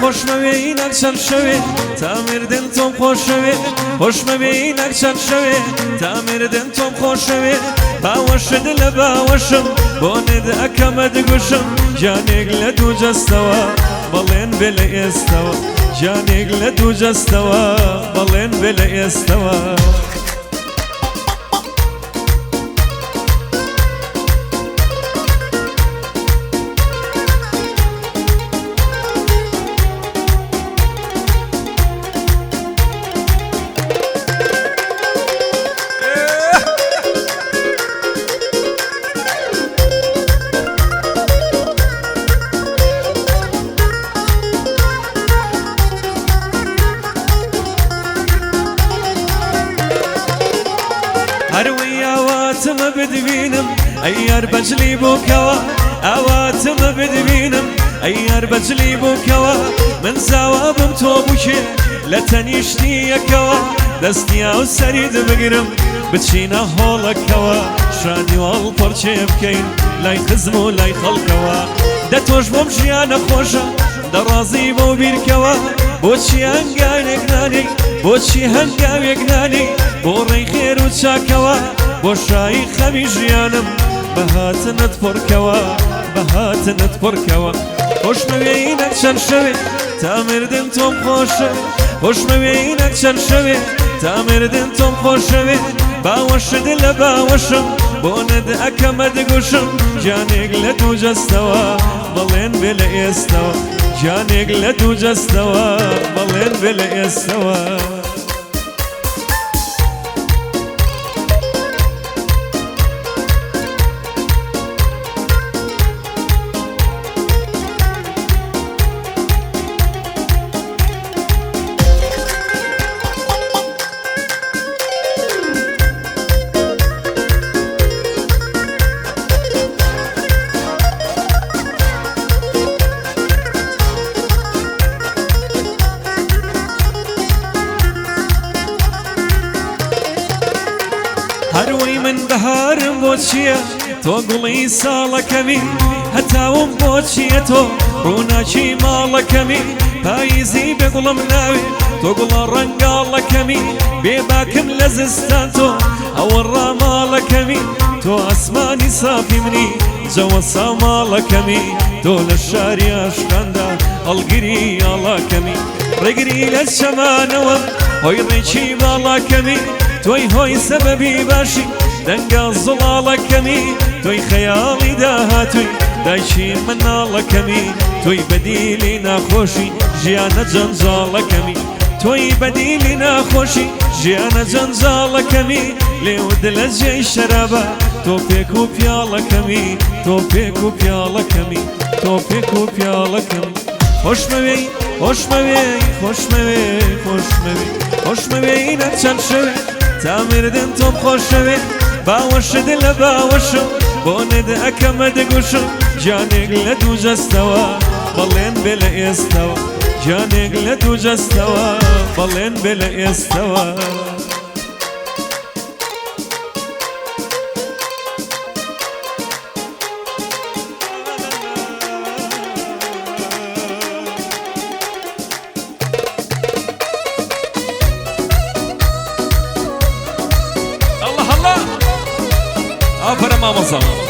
خۆشمەوێی نەک چەند شەوێ تا مردن تۆم خۆشەوێ، خۆشمەوێی نەک چەند شەوێ تا مردن تۆم خۆشەوێ. باوەشت لە باوەشم، بۆنت ئەکەمە دگوشم، گیانێک لە دوو جەستەوە بەڵێن بێ لە ئێستەوە، گیانێک لە دوو جەستەوە بەڵێن بێ لە ئێستەوە. هەروەی ئاواتمە بدبینم ئەی یار بەجلی بووکەوە، ئاواتمە بدبینم ئەی یار بەجلی بووکەوە. من زاوا بم تۆ بووکێ لە تەنیشتی یەکەوە، دەستی ئاو سەریت بگرم بچینە هۆڵەکەوە، شادی واڵ پڕچێ بکەین لای خزم و لای خەڵکەوە. دە تۆش بۆم ژیانە خۆشە، دەڕازی بۆ بیرکەوە، بۆچی هەنگاوێک نانی، بۆچی هەنگاوێک نانی بۆ ڕێی خێر و چاکەوە؟ بۆ شایی خەمی ژیانم بەهاتنت پڕکەوە، بەهاتنت پڕکەوە. خۆشمەوێی نەک چەند شەوێ تا مردن تۆم خۆشە، خۆشمەوێی نەک چەند شەوێ تا مردن تۆم خۆشەوێ. باوەشت لە باوەشم، بۆنت ئەکەمە دگوشم، گیانێک لە دوو جەستەوە بەڵێن بێ لە ئێستەوە، گیانێک لە دوو جەستەوە بەڵێن بێ لە ئێستەوە. هەروەی من بەهارم بۆ چییە تۆ گوڵی ساڵەکەمی، هەتاوم بۆ چییە تۆ ڕووناکی ماڵەکەمی، پاییزی بێ گوڵم ناوێ تۆ گوڵە ڕەنگاڵەکەمی، بێ باکم لە زستان تۆ ئەوە ڕاماڵەکەمی، تۆ ئاسمانی سافی منی جەوەسا ماڵەکەمی، تۆ لە شاری عاشقاندا هەڵگری ئاڵاکەمی، ڕێگری لە چەمانەوە هۆی ڕێکی باڵاکەمی، تۆی هۆی سەبەبی باشی دەنگە زوڵاڵەکەمی، تۆی خەیاڵی داهاتووی دایکی مناڵەکەمی، تۆی بەدیلی ناخۆشی ژیانە جەنجاڵەکەمی، تۆی بەدیلی ناخۆشی ژیانە جەنجاڵەکەمی. لێوت لە جێی شەرابە تۆ پێک و پیاڵەکەمی، تۆ پێک و پیاڵەکەمی، تۆ پێک و پیاڵەکەمی. خۆشمەوێی، خۆشمەوێی، خۆشمەوێی، خۆشمەوێی، خۆشمەوێی نەک چەند شەوێ تا مردن تۆم خۆشەوێ. باوەشت لە باوەشم، بۆنت ئەکەمە دگوشم، گیانێک لە دوو جەستەوە بەڵێن بێ لە ئێستەوە، گیانێک لە دوو جەستەوە بەڵێن بێ لە ئێستەوە. الله الله، ئافەرم مامۆستا.